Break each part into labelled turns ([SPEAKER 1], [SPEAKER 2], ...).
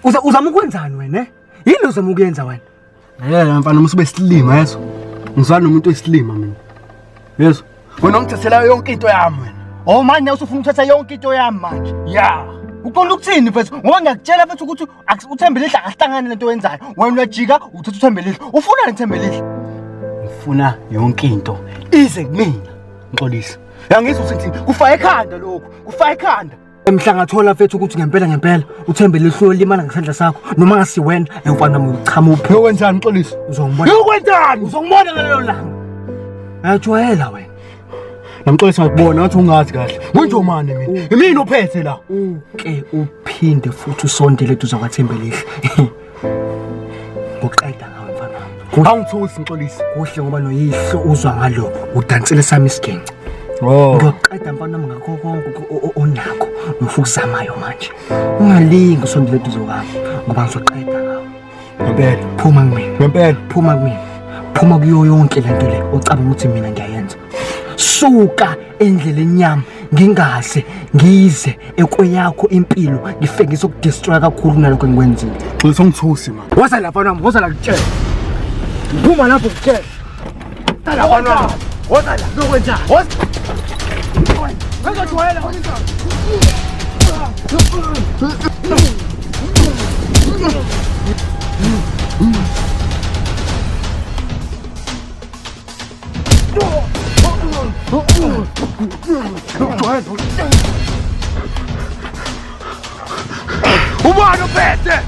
[SPEAKER 1] Uzama ukwenzani wena? Eh? Yini uzama ukuyenza wena?
[SPEAKER 2] Lalela mfana uma ube silima yeso. Ngizwana nomuntu oyisilima mina. Yeso. Wena ungithathela yonke into yami wena.
[SPEAKER 1] Oh manje usufuna ukuthatha yonke into yami manje.
[SPEAKER 2] Yeah.
[SPEAKER 1] Uqonda ukuthini mfethu? Ngoba ngiyakutshela mfethu ukuthi uThembelihle akahlangani lento oyenzayo. Wena uyajika uthatha uThembelihle. Ufunani uThembelihle?
[SPEAKER 2] Ngifuna yonke into ize kumina. Ngixolisa. Uyangizwa ukuthi ngithini? Kufa ekhanda lokho. Kufa ekhanda.
[SPEAKER 1] Mhla ngathola mfethu ukuthi ngempela ngempela uThembelihle uyolimala ngesandla sakho noma ngasi wena mfana wami uchama uphi.
[SPEAKER 2] Uyokwenzani Mxolisi?
[SPEAKER 1] Uzongibona.
[SPEAKER 2] Uyokwenzani?
[SPEAKER 1] Uzongibona ngalelo langa. Uyajwayela wena.
[SPEAKER 2] Namxolisi ngakubona ngathi ungazi kahle. Ngunjomane mina. Imina ophethe la.
[SPEAKER 1] Uke uphinde futhi usondele eduze kwaThembelihle. Ngoqeda ngawe mfana wami.
[SPEAKER 2] Awungithusi Mxolisi.
[SPEAKER 1] Kuhle ngoba noyihlo uzwa ngalokho udansele sami isigenci.
[SPEAKER 2] Oh.
[SPEAKER 1] Ngiyoqeda mfana wami ngakho konke onakho nofukuzamayo manje. Ungalingi usondele eduze kwami ngoba ngizoqeda ngawe.
[SPEAKER 2] Ngempela.
[SPEAKER 1] Phuma kumina.
[SPEAKER 2] Ngempela.
[SPEAKER 1] Phuma kumina. Phuma kuyo yonke lento le ocabanga ukuthi mina ngiyayenza. Suka endleleni yami ngingaze ngize ekweyakho impilo ngife ngizokudestroy kakhulu kunalokho engikwenzile.
[SPEAKER 2] Xolisa ungithusi man.
[SPEAKER 1] Woza lapha nami, woza la kutshela. Phuma lapho kutshela. Woza la mfana. Woza la. Uzokwenzani? Woza. Ngizojwayela.
[SPEAKER 2] Ubani ophethe?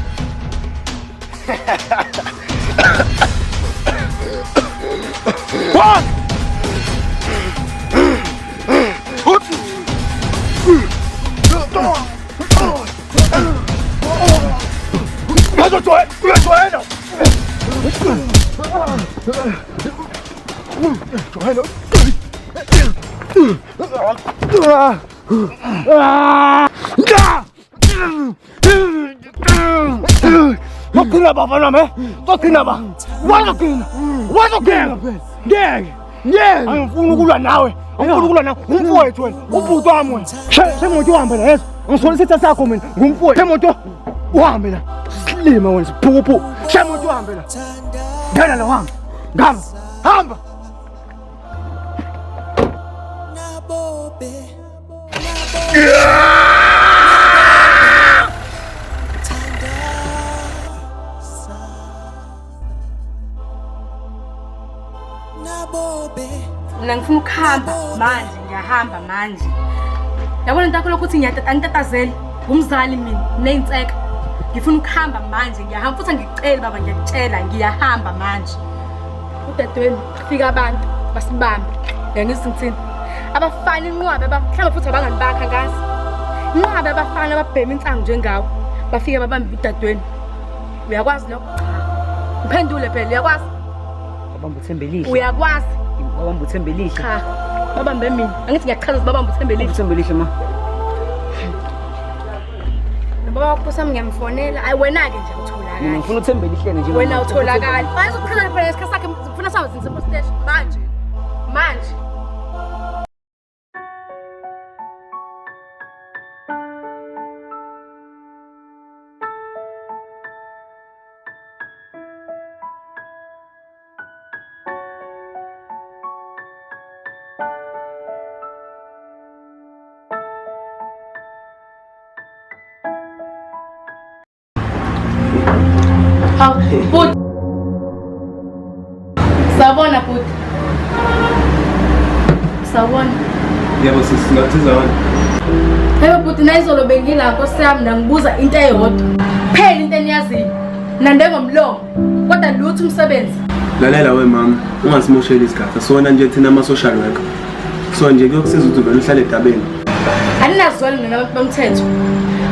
[SPEAKER 2] One! Uyajwayela!
[SPEAKER 1] Wagcina bafana wami, eh? Wagcina ba. Wazogcina. Wazogcina. Ngeke. Ngeke. Angifuni ukulwa nawe. Angifuni ukulwa nawe. Umfowethu wena. Ubhuti wami wena. Shemoto uhambe la yeso. Ngisona isitha sakho mina. Ngumfowethu. Shemoto uhambe la. Silima wena siphukuphuku. Shemoto uhambe la. Ngena la uhambe. Ngamba. Hamba.
[SPEAKER 3] Mina ngifuna ukuhamba manje, ngiyahamba manje. Yabona into yakho lokhu uthi angitatazeli, ngumzali mina, ney'nseka. Ngifuna ukuhamba manje, ngiyahamba futhi angikuceli baba, ngiyakutshela, ngiyahamba manje. Udadewenu kufika abantu basibambe. Uyangizwa ngithini? Abafana inqwabe mhlawumbe futhi abangani bakhe angazi. Inqwabe abafana ababhema insangu njengawe. Bafike babambe udadewenu. Uyakwazi lokho? Cha. Ngiphendule phela, uyakwazi?
[SPEAKER 4] Babamba uThembelihle.
[SPEAKER 3] Uyakwazi?
[SPEAKER 4] Babamba uThembelihle.
[SPEAKER 3] Cha. Babambe mina. Angithi ngiyakuchaza ukuthi babamba uThembelihle.
[SPEAKER 4] UThembelihle ma.
[SPEAKER 3] Nobaba wakho sami ngiyamfonela. Ayi wena-ke nje utholakala.
[SPEAKER 4] Mina ngifuna uThembelihle nje.
[SPEAKER 3] Wena utholakala. Manje uzokuchaza phela isikhathi sakhe ngifuna sazi ngisepho station manje. Manje. Hawu, bhuti. Sawubona bhuti. Sawubona.
[SPEAKER 5] Yebo sisi, ngakusiza wena.
[SPEAKER 3] Yebo bhuti, nayizolo bengila nkosi yami nangibuza into eyodwa. Phela into eniyaziyo. Nande ngomlomo. Kodwa lutho umsebenzi.
[SPEAKER 5] Lalela we mama, ungasimosheli isikhathi. Asiwona nje thina ama-social worker. So nje kuyokusiza ukuthi uvele uhlale edabeni.
[SPEAKER 3] Aninazwelo nina abantu bomthetho.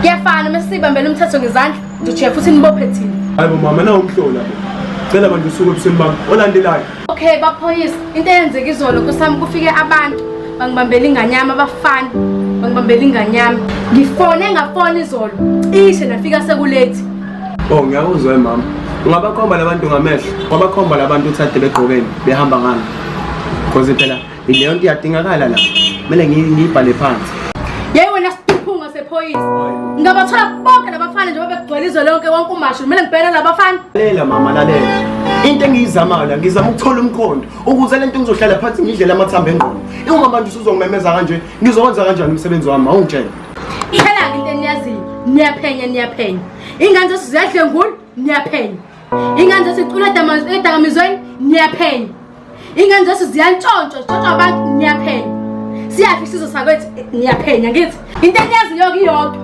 [SPEAKER 3] Kuyafana uma sibambele umthetho ngezandla, ngizojiya futhi nibophe thina.
[SPEAKER 5] Hayi bo mama, nawu umhlola bo. Cela bantu usuke ebusweni bami. Olandelayo.
[SPEAKER 3] Okay baphoyisa, into eyenzeka izolo kusami kufike abantu bangibambela inganyama abafana bangibambela inganyama. Ngifone ngafona izolo, cishe nafika sekulethi.
[SPEAKER 5] Oh ngiyakuzwa we mama. Ungabakhomba labantu ngamehlo. Ungabakhomba labantu uthi ade begqokeni behamba ngani. Because phela leyo nto iyadingakala la. Kumele ngiyibhale phansi.
[SPEAKER 3] Yeyi wena siphunga. nephoyisa. Ngingabathola bonke labafana njengoba bekugcwele izwe lonke wonke umasho. Kumele ngibhekane nalabafana.
[SPEAKER 5] Lalela mama, lalela. Into engiyizamayo la, ngizama ukuthola umkhondo ukuze lento ngizohlala phansi ngidlele amathambo engqondo. Uma manje usuzongimemeza kanje, ngizokwenza kanjani umsebenzi wami? Awungitshele.
[SPEAKER 3] Phela-ke into eniyaziyo, niyaphenya niyaphenya. Ingane zethu ziyadlwengula, niyaphenya. Ingane zethu zicula edakamizweni, niyaphenya. Ingane zethu ziyantshontshwa, zitshontshwa abantu, niyaphenya. Siyaphi isizwe sakwethu, niyaphenya ngithi. Into eniyaziyo-ke iyodwa,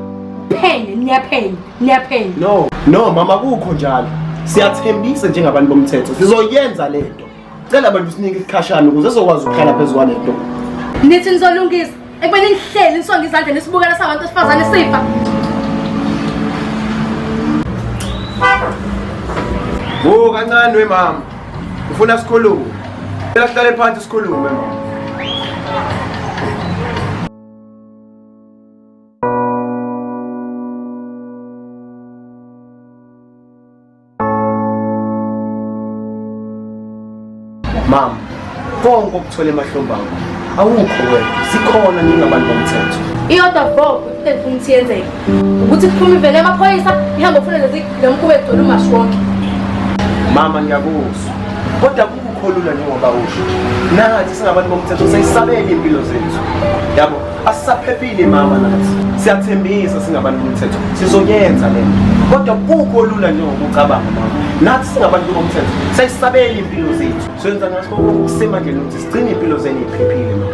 [SPEAKER 3] phenya, niyaphenya, niyaphenya.
[SPEAKER 5] No, no mama, kukho njalo. Siyathembisa njengabantu bomthetho, sizoyenza lento. Cela abantu usinike isikhashana ukuze sizokwazi ukuhlala phezu kwalento.
[SPEAKER 3] Nithi nizolungisa, ekubeni nihleli nisonge izandla nisibukela sabantu besifazane sifa.
[SPEAKER 5] Wo kancane we mama. Ufuna sikhulume. Cela sihlale phansi sikhulume mama. Mama, konke okuthola emahlombe akho awukho wena, sikhona ningabantu bomthetho.
[SPEAKER 3] Iyodwa vo into engifuna ukuthi yenzeke ukuthi kuphume ivele amaphoyisa ihambe ufune lezi lo mkhuba egcwele umashi wonke.
[SPEAKER 5] Mama, ngiyakuzwa, kodwa kukho lula njengoba usho. Nathi singabantu bomthetho siyisabela impilo zethu, yabo, asisaphephile mama. Nathi siyathembisa singabantu bomthetho sizoyenza le nto, kodwa kukho lula njengoba ucabanga mama. Nathi singabantu bomthetho siyisabela impilo zethu, siyenza ngaso okusemandleni ukuthi sigcine impilo zenu iphephile mama.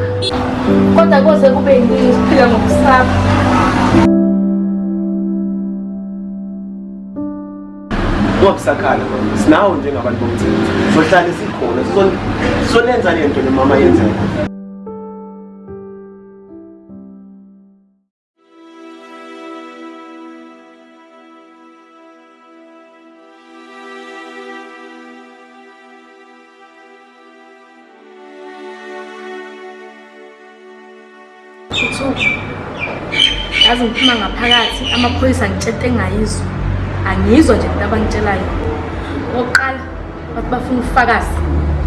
[SPEAKER 3] Kodwa koze kube yini siphila ngokusaba?
[SPEAKER 5] Ungabisakhala mama, sinawo njengabantu bomthetho, sohlale sikhona, sizolenza le nto le mama yenzeka.
[SPEAKER 3] Yazi ngiphuma ngaphakathi amaphoyisa angitshela into engingayizwa. Angiyizwa nje into abangitshelayo. Okokuqala bathi bafuna ubufakazi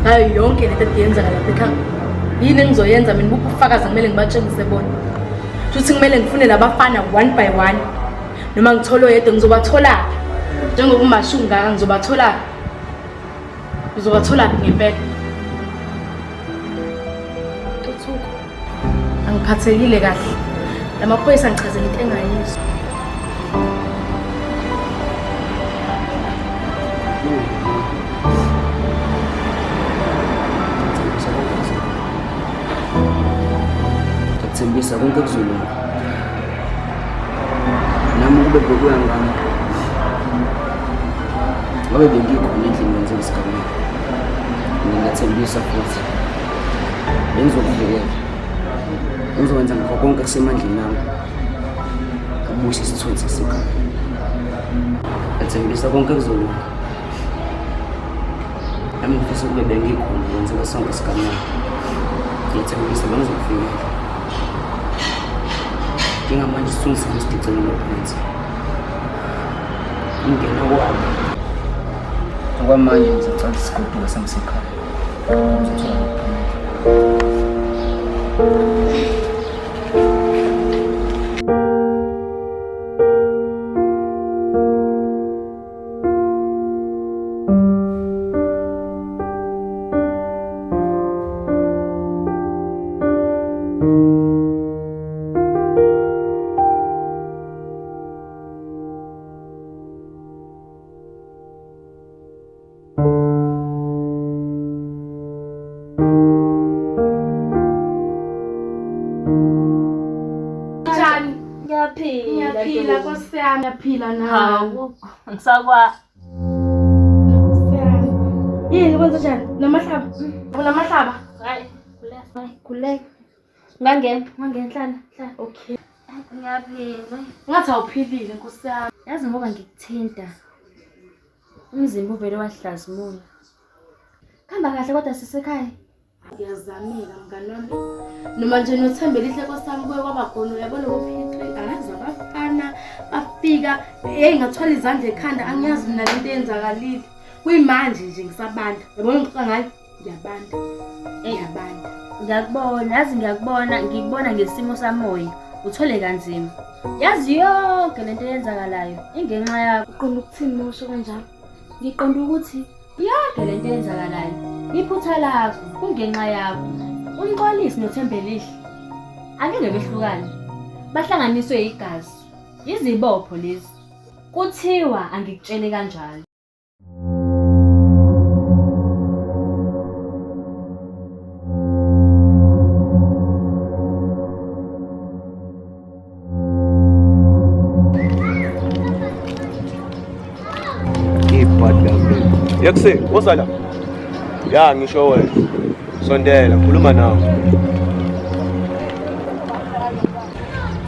[SPEAKER 3] ngayo yonke lento ede yenzeka lapha ekhaya. Yini engizoyenza mina? Buphi ubufakazi kumele ngibatshengise bona? Futhi kumele ngifune labafana one by one. Noma ngithole oyedwa ngizobatholaphi? Njengoba umashu ngaka ngizobatholaphi? Ngizobatholaphi ngempela? Ntuthuko, angiphathekile kahle. Lamaphoyisa angichazela into engayizwa.
[SPEAKER 4] Ngiyakuthembisa konke kuzolunga. Nami ukube bekuya ngami, ngabe bengikhona endlini kwenzeka isigameko. Ngingathembisa futhi bengizokuvikela, ngizokwenza ngakho konke okusemandleni ami ukubuyisa isithunzi sasekhaya. Ngiyathembisa konke kuzolunga. Nami ngifisa ukube bengikhona kwenzeka sonke isigameko. Ngiyathembisa bengizokuvikela. Njengamanje isithunzi sami sidicilelwe phansi. Ungena kwabo. Okwamanje ngisacela sigoduke samsekhaya. Ngizothola ukuphumula.
[SPEAKER 3] Njani?
[SPEAKER 6] Ngiyaphila.
[SPEAKER 3] Ngiyaphila Nkosi yami, ngiyaphila nawe.
[SPEAKER 6] Hawu, ngisakwa.
[SPEAKER 3] Nkosi yami. Yini kwenza njani? Namahlaba? Unamahlaba?
[SPEAKER 6] Hayi, khuleka. Hayi, khuleka. Ngangena, ngangena hlala, hlala.
[SPEAKER 3] Okay.
[SPEAKER 6] Ngiyaphila.
[SPEAKER 3] Ngathi awuphilile Nkosi yami.
[SPEAKER 6] Yazi ngoba ngikuthinta. Umzimba uvele wahlazimula. Khamba kahle kodwa sisekhaya.
[SPEAKER 3] Ngiyazameka mngani wami. Noma nje noThembelihle Nkosi yami kuye kwaba khona uyabona bophixi angazi abafana bafika hey ngathwala izandla ekhanda angiyazi mina lento eyenzakalile. Kuyimanje nje ngisabanda. Yabona ngixoxa ngayo ngiyabanda. Ngiyabanda.
[SPEAKER 6] Ngiyakubona, yazi ngiyakubona, ngikubona ngesimo samoya. Uthole kanzima. Yazi yonke lento eyenzakalayo ingenxa yakho. Uqonda ukuthini uma usho kanjalo? Ngiqonda ukuthi yonke lento eyenzakalayo iphutha lakho kungenxa yakho. UMxolisi noThembelihle angeke behlukane. Bahlanganiswe igazi. Izibopho lezi. Kuthiwa angikutshele kanjalo.
[SPEAKER 5] Yekuse, woza la. Ya ngisho wena. Sondela, khuluma nawe.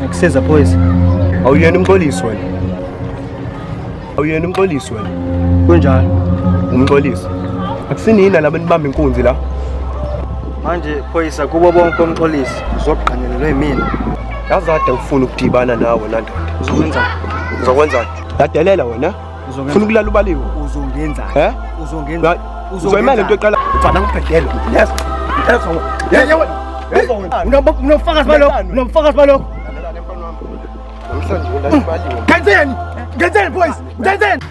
[SPEAKER 2] Ngikusiza phoyisa.
[SPEAKER 5] Awuyena umxolisi wena. Awuyena umxolisi wena.
[SPEAKER 2] Kunjalo.
[SPEAKER 5] Umxolisi. Akusinina laba nibamba inkunzi la.
[SPEAKER 2] Manje phoyisa kubo bonke umxolisi uzogqanyelelwe yimina.
[SPEAKER 5] Yazi kade ngifuna ukudibana nawe la ndoda.
[SPEAKER 2] Uzokwenzani?
[SPEAKER 5] Uzokwenzani? Yadelela wena. Ufuna ukulala ubaliwe.
[SPEAKER 2] Uzongenzani?
[SPEAKER 5] Eh?
[SPEAKER 2] Uzongenzani?
[SPEAKER 5] Uzoyimela into eqala. Mfana ngibhedele. Yes. Yes.
[SPEAKER 1] Unobufakazi balokho? Unobufakazi balokho?
[SPEAKER 5] Namhlanje ulala ubaliwe.
[SPEAKER 1] Ngenzeni? Ngenzeni boys? Ngenzeni?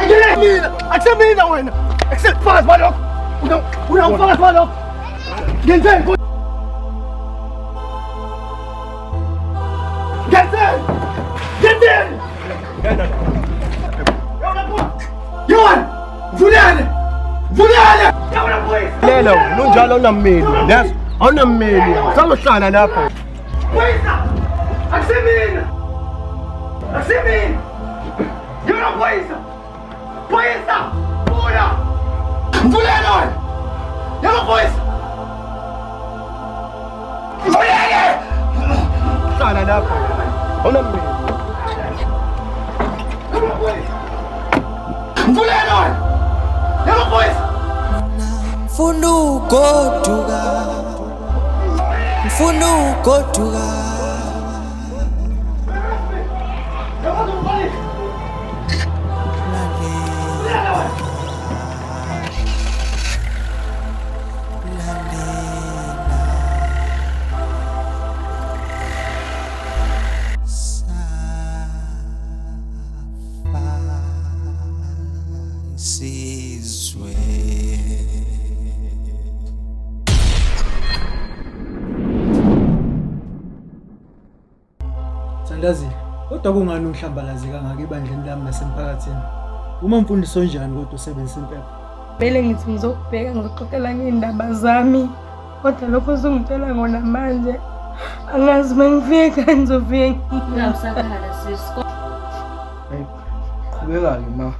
[SPEAKER 1] Ngene mina, akusemina wena. Akusebufakazi balokho. Unobufakazi balokho. Ngenzeni? Ngenzeni? Ngenzeni? Yohan! Vulele! Vulele!
[SPEAKER 5] Lelo, lunjalo awunammeli. Yes, awunammeli. Sazohlala lapha.
[SPEAKER 1] Phoyisa! Akusemina! Akusemina! Yona phoyisa! Phoyisa! Vula! Vulele wena! Yona phoyisa! Vulele!
[SPEAKER 5] Hlala lapha. Awunammeli.
[SPEAKER 1] Yona phoyisa! Vulele wena! Yona phoyisa!
[SPEAKER 7] Mfuna ugoduka, mfuna ugoduka. Sizwe.
[SPEAKER 8] Thandazile, kodwa kungani ungihlambalaze kangaka ebandleni lami nasemphakathini? Uma mfundisi onjani kodwa usebenzisa impepho?
[SPEAKER 3] Vele ngithi ngizokubheka ngizoxoxela ngey'ndaba zami kodwa lokho usungitshela ngona manje angazi uma ngifika ngizofike
[SPEAKER 6] Ungabusakhala sisi.
[SPEAKER 8] Hayi, qhubeka-ke ma.